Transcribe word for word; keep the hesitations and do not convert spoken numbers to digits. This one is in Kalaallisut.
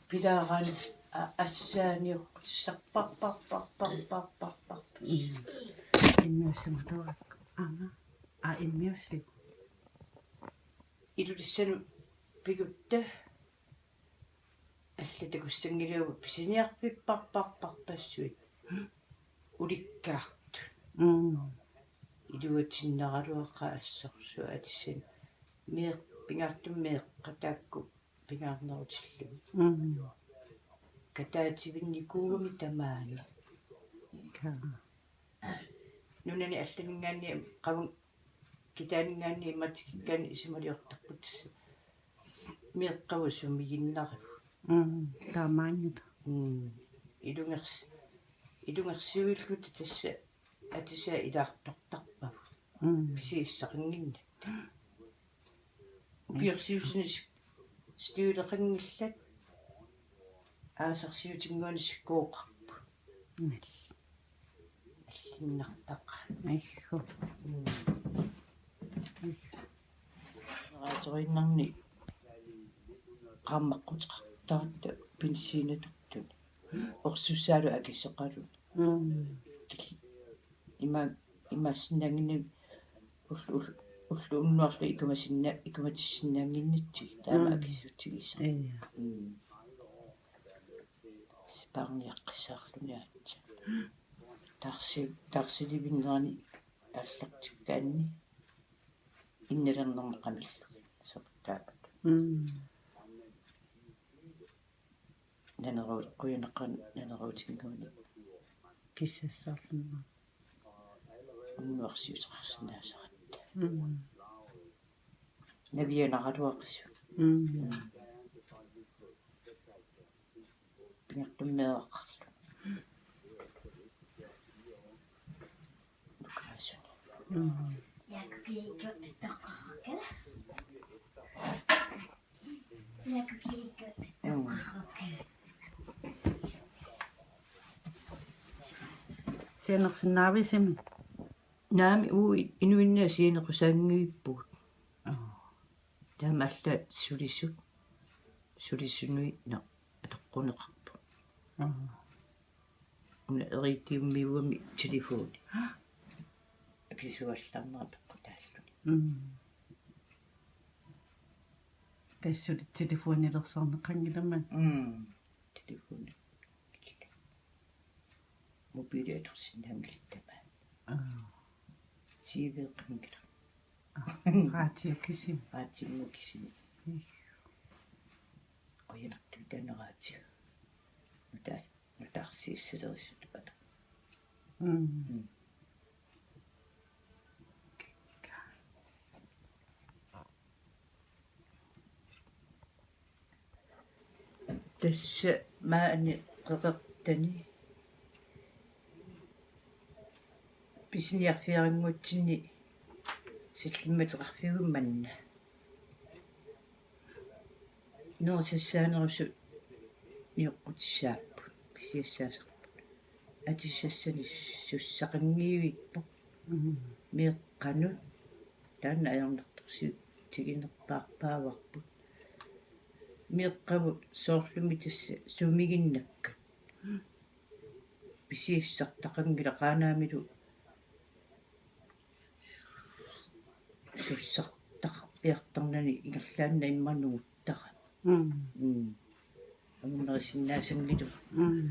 Pilaarani a-, assaaniuqqutissarparparparparparparpar. Immiussimaluarakku. Aamma. Aa, immiussigu. Ilulissanut pigutta. Alla takussanngilagut pisiniarfipparparparpassuit. Ulikkaartut. Mm. Iluatsinnaraluaqaat assorsuaq atisani. Meeq-, pingaartumik meeqqat taakku pingaarnerutillugit. Mm. Kataativinnikuugami tamaani. Ka. Nunani allaninngaanniit qavun kitaaninngaanniit imaattikkaanni isumaliortarput tassa. Meeqqavut sumiginnarivut. Mm, taamaanngilaq. Mm. Ilungers-, ilungersuilluta tassa atisai ilaartortarpagut. Mm. Pisiassaqannginnatta. Ukiorsiutinik stiileqanngillat. Aasarsiutinnguanik sikkooqarput. Mm. Allinnartaqaat. Ajju. Mm. Raatoriinnarni qaammaqqutaqartaratta benzinatuttut. Orsussaalu akisoqalu. Mm. Ima, imaassinnaannginnatta ullu, ullu, ulloq unnuarlu ikumasinna-, ikumatissinnaannginnatsigit taama. Mm. Akisutigisarput. Ja. Mm. Sipaarniaqqissaarluni aatsaat. Taarsi-, taarsilivinnerani aallartikkaanni innalernermi qamillugit soorlu taakku. Mm. Naneruut-, qujanaqaaq naneruutinnguanik. Kissassaarlunga. Unnuarsiuteqarsinnaasaratta. Mm. Navianaraluaqisut. Mm. Pingaartumik meeraqarluni. Lukaasuni. Mm. Mm. Sianersinnaavisimi? Naamik, uu, i-, inuinnaat sianequsaanngivippugut. Aa. Taamaallaat sulisut. Sulisunui na-, atoqquneqarput. Aa. Una eriitiummiugami telefoni. Akisuallarnera peqqutaalluni. Mm. Tassa suli telefonilersorneqanngilaq aamma. Mm. Telefoni. Mobili atorsinnaanngilaq tamaat. Aa. T V-eqanngilaq. Aa, radio kisimi. Radiomi kisimi. Mm. Qujanartumik taanna radio. Nutaas-, nutaarsiassalerisutut ator. Mm. Mm. Tassa maani qeqertani pisiniarfiaranngutsinni sillimmateqarfiuvoq manna. Nerisassaanerusut nioqqutissaapput, pisiassaasarput. Atisassanik sussaqanngivippoq. Mm. Meeqqanut taanna ajornartorsiutiginerpaarpaavarput. Meeqqavut soorlumi tassa sumiginnakkat. Pisiassartaqanngilaq Qaanaamilu sussartaqarpiartarnani ingerlaannaq immaqa nunguttarami. Mm. Mm. Angunerisinnaasanngilaq. Mm.